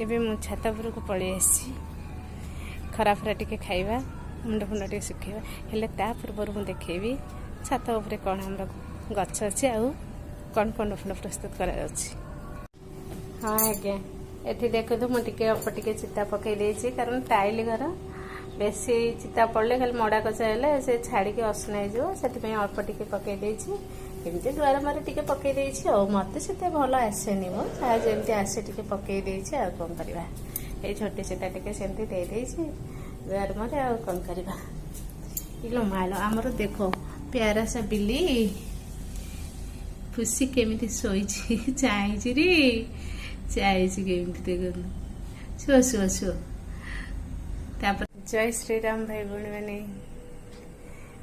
ଏବେ ମୁଁ ଛାତ ଉପରକୁ ପଳେଇ ଆସିଛି। ଖରା ଫରା ଟିକେ ଖାଇବା, ମୁଣ୍ଡ ଫୁଣ୍ଡ ଟିକେ ଶୁଖେଇବା। ହେଲେ ତା ପୂର୍ବରୁ ମୁଁ ଦେଖେଇବି ଛାତ ଉପରେ କ'ଣ ଆମର ଗଛ ଅଛି ଆଉ କ'ଣ କୁଣ୍ଡ ଫୁଣ୍ଡ ପ୍ରସ୍ତୁତ କରାଯାଉଛି। ହଁ ଆଜ୍ଞା, ଏଠି ଦେଖନ୍ତୁ, ମୁଁ ଟିକେ ଅଳ୍ପ ଟିକେ ଚିତା ପକେଇ ଦେଇଛି, କାରଣ ଟାଇଲି ଘର, ବେଶୀ ଚିତା ପଡ଼ିଲେ ଖାଲି ମଡ଼ା କଚା ହେଲେ ସେ ଛାଡ଼ିକି ଅସନା ହେଇଯିବ। ସେଥିପାଇଁ ଅଳ୍ପ ଟିକେ ପକେଇ ଦେଇଛି। ଏମିତି ଦୁଆର ମୁହଁରେ ଟିକେ ପକେଇ ଦେଇଛି। ଆଉ ମତେ ସେତେ ଭଲ ଆସେନି ମୋ, ଯାହା ଯେମିତି ଆସେ ଟିକେ ପକେଇ ଦେଇଛି। ଆଉ କ'ଣ କରିବା? ଏଇ ଝୋଟି ଚିତା ଟିକେ ସେମିତି ଦେଇଦେଇଛି ଦୁଆର ମୁହଁରେ। ଆଉ କ'ଣ କରିବା? ଇଲୋ ମାଲୋ, ଆମର ଦେଖ, ପ୍ୟାରା ସା ବିଲି ଖୁସି କେମିତି ଶୋଇଛି, ଚାହିଁଛି ରେ, ଚାହିଁଛି କେମିତି ଦେଖନ୍ତୁ। ଶୁଅ, ଶୁଅ, ଶୁଅ। ତାପରେ ଜୟ ଶ୍ରୀରାମ ଭାଇ ଭଉଣୀମାନେ,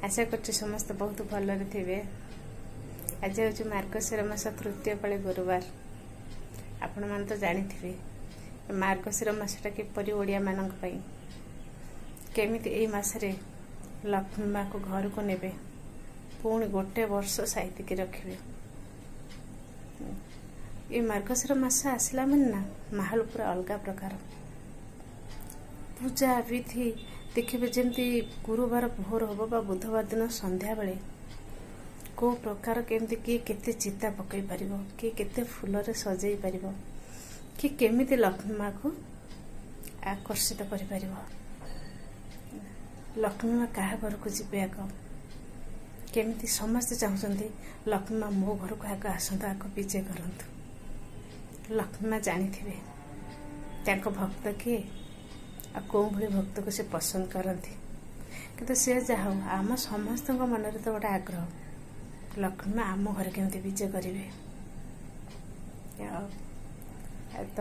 ଆଶା କରୁଛି ସମସ୍ତେ ବହୁତ ଭଲରେ ଥିବେ। ଆଜି ହେଉଛି ମାର୍ଗଶିର ମାସ ତୃତୀୟ ପାଳି ଗୁରୁବାର। ଆପଣମାନେ ତ ଜାଣିଥିବେ ମାର୍ଗଶିର ମାସଟା କିପରି ଓଡ଼ିଆମାନଙ୍କ ପାଇଁ, କେମିତି ଏଇ ମାସରେ ଲକ୍ଷ୍ମୀ ମାକୁ ଘରକୁ ନେବେ, ପୁଣି ଗୋଟେ ବର୍ଷ ସାଇତିକି ରଖିବେ। ଏଇ ମାର୍ଗଶିର ମାସ ଆସିଲା ମାନେ ନା ମାହୋଲ ପୁରା ଅଲଗା ପ୍ରକାର। ପୂଜା ବିଧି ଦେଖିବେ, ଯେମିତି ଗୁରୁବାର ଭୋର ହବ ବା ବୁଧବାର ଦିନ ସନ୍ଧ୍ୟାବେଳେ କେଉଁ ପ୍ରକାର, କେମିତି କିଏ କେତେ ଚିତା ପକାଇ ପାରିବ, କିଏ କେତେ ଫୁଲରେ ସଜେଇ ପାରିବ, କିଏ କେମିତି ଲକ୍ଷ୍ମୀ ମାକୁ ଆକର୍ଷିତ କରିପାରିବ, ଲକ୍ଷ୍ମୀ ମା କାହା ଘରକୁ ଯିବେ ଆଗ, କେମିତି ସମସ୍ତେ ଚାହୁଁଛନ୍ତି ଲକ୍ଷ୍ମୀ ମା ମୋ ଘରକୁ ଆଗ ଆସନ୍ତୁ, ଆଗ ବିଜେ କରନ୍ତୁ। ଲକ୍ଷ୍ମୀ ମା ଜାଣିଥିବେ ତାଙ୍କ ଭକ୍ତ କିଏ ଆଉ କେଉଁ ଭଳି ଭକ୍ତକୁ ସେ ପସନ୍ଦ କରନ୍ତି। କିନ୍ତୁ ସେ ଯାହା ହଉ, ଆମ ସମସ୍ତଙ୍କ ମନରେ ତ ଗୋଟେ ଆଗ୍ରହ, ଲକ୍ଷ୍ମୀ ମା ଆମ ଘରେ କେମିତି ବିଜେ କରିବେ। ଆଉ ତ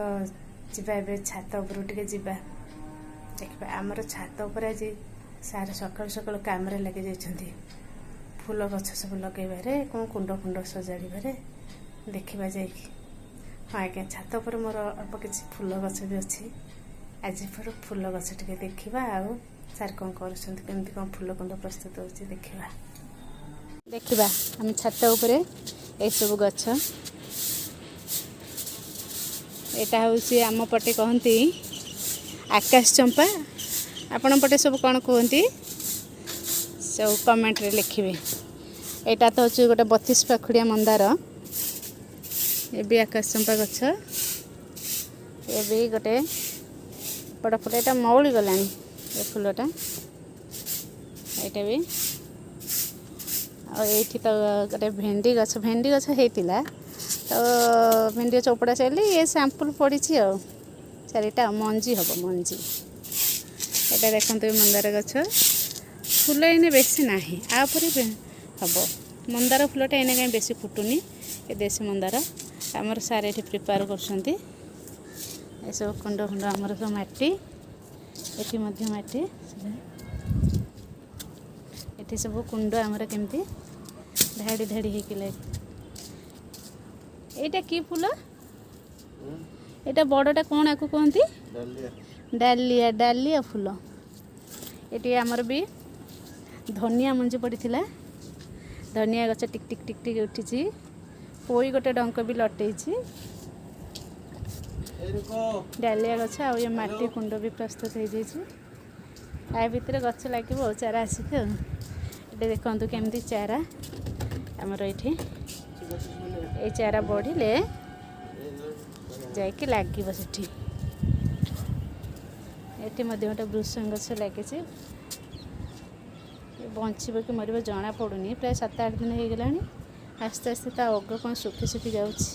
ଯିବା, ଏବେ ଛାତ ଉପରକୁ ଟିକେ ଯିବା, ଦେଖିବା। ଆମର ଛାତ ଉପରେ ଆଜି ସାର୍ ସକାଳୁ ସକାଳୁ କାମରେ ଲାଗି ଯାଇଛନ୍ତି, ଫୁଲ ଗଛ ସବୁ ଲଗେଇବାରେ, କ'ଣ କୁଣ୍ଡ ଫୁଣ୍ଡ ସଜାଡ଼ିବାରେ। ଦେଖିବା ଯାଇକି। ହଁ ଆଜ୍ଞା, ଛାତ ଉପରେ ମୋର ଅଳ୍ପ କିଛି ଫୁଲ ଗଛ ବି ଅଛି। ଆଜି ଫୁଲ ଫୁଲ ଗଛ ଟିକେ ଦେଖିବା ଆଉ ସାର୍ କ'ଣ କରୁଛନ୍ତି, କେମିତି କ'ଣ ଫୁଲ କୁଣ୍ଡ ପ୍ରସ୍ତୁତ ହେଉଛି ଦେଖିବା। ଦେଖିବା ଆମେ ଛାତ ଉପରେ ଏସବୁ ଗଛ। ଏଇଟା ହେଉଛି ଆମ ପଟେ କହନ୍ତି ଆକାଶ ଚମ୍ପା। ଆପଣଙ୍କ ପଟେ ସବୁ କ'ଣ କୁହନ୍ତି, ସବୁ କମେଣ୍ଟରେ ଲେଖିବେ। ଏଇଟା ତ ହେଉଛି ଗୋଟେ 32 ପାଖୁଡ଼ିଆ ମନ୍ଦାର। ଏବେ ଆକାଶ ଚମ୍ପା ଗଛ, ଏବେ ଗୋଟେ ବଡ଼ ଫୁଲ। ଏଇଟା ମଉଳି ଗଲାଣି ଏ ଫୁଲଟା। ଏଇଟା ବି। ଆଉ ଏଇଠି ତ ଗୋଟେ ଭେଣ୍ଡି ଗଛ, ଭେଣ୍ଡି ଗଛ ହେଇଥିଲା ତ, ଭେଣ୍ଡି ଗଛ ଉପଡ଼ା ସାରିଲି। ଏ ସାମ୍ପୁଲ ପଡ଼ିଛି ଆଉ ଚାରିଟା ମଞ୍ଜି ହେବ, ମଞ୍ଜି। ଏଇଟା ଦେଖନ୍ତୁ, ଏ ମନ୍ଦାର ଗଛ ଫୁଲ ଏଇନେ ବେଶୀ ନାହିଁ, ଆ ପରେ ହେବ। ମନ୍ଦାର ଫୁଲଟା ଏଇନେ କାହିଁ ବେଶୀ ଫୁଟୁନି। ଏ ଦେଶୀ ମନ୍ଦାର ଆମର ସାର୍ ଏଠି ପ୍ରିପେୟାର କରୁଛନ୍ତି। ଏସବୁ କୁଣ୍ଡ ଫୁଣ୍ଡ ଆମର ସବୁ ମାଟି, ଏଠି ମଧ୍ୟ ମାଟି। ଏଠି ସବୁ କୁଣ୍ଡ ଆମର କେମିତି ଧାଡ଼ି ଧାଡ଼ି ହେଇକି ଲାଗେ। ଏଇଟା କି ଫୁଲ? ଏଇଟା ବଡ଼ଟା କ'ଣ ଆକୁ କୁହନ୍ତି? ଡାଲିଆ, ଡାଲିଆ ଫୁଲ। ଏଠି ଆମର ବି ଧନିଆ ମଞ୍ଜି ପଡ଼ିଥିଲା, ଧନିଆ ଗଛ ଟିକ୍ ଟିକ୍ ଟିକ୍ ଟିକ୍ ଉଠିଛି। ପୋଇ ଗୋଟେ ଡଙ୍କ ବି ଲଟେଇଛି। ଡାଲିଆ ଗଛ ଆଉ ଏ ମାଟି କୁଣ୍ଡ ବି ପ୍ରସ୍ତୁତ ହେଇଯାଇଛି। ତା ଭିତରେ ଗଛ ଲାଗିବ ଆଉ ଚାରା ଆସିକି। ଆଉ ଏଠି ଦେଖନ୍ତୁ କେମିତି ଚାରା ଆମର ଏଇଠି। ଏଇ ଚାରା ବଢ଼ିଲେ ଯାଇକି ଲାଗିବ ସେଠି। ଏଠି ମଧ୍ୟ ଗୋଟେ ଭୃସଙ୍ଗ ଗଛ ଲାଗିଛି। ବଞ୍ଚିବ କି ମରିବ ଜଣା ପଡ଼ୁନି। ପ୍ରାୟ 7-8 ଦିନ ହେଇଗଲାଣି। ଆସ୍ତେ ଆସ୍ତେ ତା ଅଗ କ'ଣ ଶୁଖି ଶୁଖି ଯାଉଛି।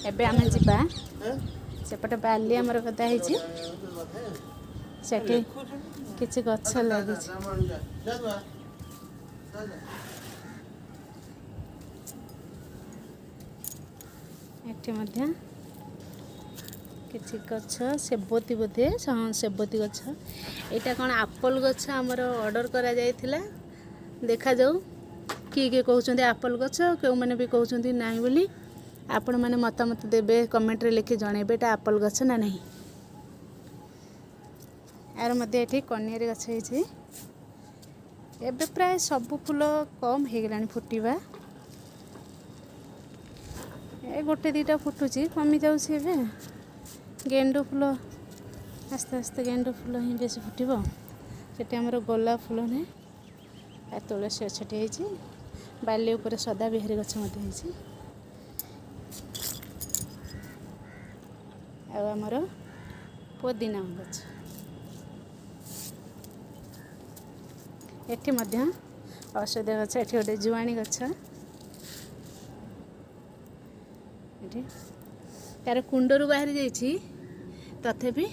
ଏବେ ଆମେ ଯିବା ସେପଟେ, ବାଲି ଆମର ଗଦା ହେଇଛି, ସେଠି କିଛି ଗଛ ଲାଗିଛି। ଏଠି ମଧ୍ୟ କିଛି ଗଛ, ସେବତୀ ବୋଧେ। ହଁ, ସେବତୀ ଗଛ। ଏଇଟା କ'ଣ ଆପଲ୍ ଗଛ ଆମର ଅର୍ଡ଼ର କରାଯାଇଥିଲା। ଦେଖାଯାଉ, କିଏ କିଏ କହୁଛନ୍ତି ଆପଲ୍ ଗଛ, କେଉଁମାନେ ବି କହୁଛନ୍ତି ନାହିଁ ବୋଲି। ଆପଣମାନେ ମତାମତ ଦେବେ, କମେଣ୍ଟରେ ଲେଖି ଜଣାଇବେ ଏଇଟା ଆପଲ୍ ଗଛ ନା ନାହିଁ। ଆର ମଧ୍ୟ ଏଠି କନିଆରୀ ଗଛ ହେଇଛି। ଏବେ ପ୍ରାୟ ସବୁ ଫୁଲ କମ୍ ହେଇଗଲାଣି ଫୁଟିବା। ଏ ଗୋଟେ ଦୁଇଟା ଫୁଟୁଛି, କମି ଯାଉଛି ଏବେ। ଗେଣ୍ଡୁ ଫୁଲ ଆସ୍ତେ ଆସ୍ତେ ଗେଣ୍ଡୁ ଫୁଲ ହିଁ ବେଶୀ ଫୁଟିବ। ସେଠି ଆମର ଗୋଲାପ ଫୁଲ ନୁହେଁ, ଆଉ ତୁଳସୀ ଗଛଟି ହେଇଛି। ବାଲି ଉପରେ ସଦାବିହାରୀ ଗଛ ମଧ୍ୟ ହେଇଛି। ଆଉ ଆମର ପୋଦିନା ଗଛ। ଏଠି ମଧ୍ୟ ଔଷଧୀୟ ଗଛ। ଏଠି ଗୋଟେ ଜୁଆଣି ଗଛ। ଏଠି ତାର କୁଣ୍ଡରୁ ବାହାରି ଯାଇଛି, ତଥାପି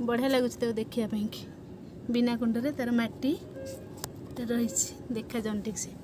ବଢ଼ିଆ ଲାଗୁଛି ତାକୁ ଦେଖିବା ପାଇଁକି। ବିନା କୁଣ୍ଡରେ ତାର ମାଟି ରହିଛି, ଦେଖାଯାଉନି ଠିକ୍ ସେ।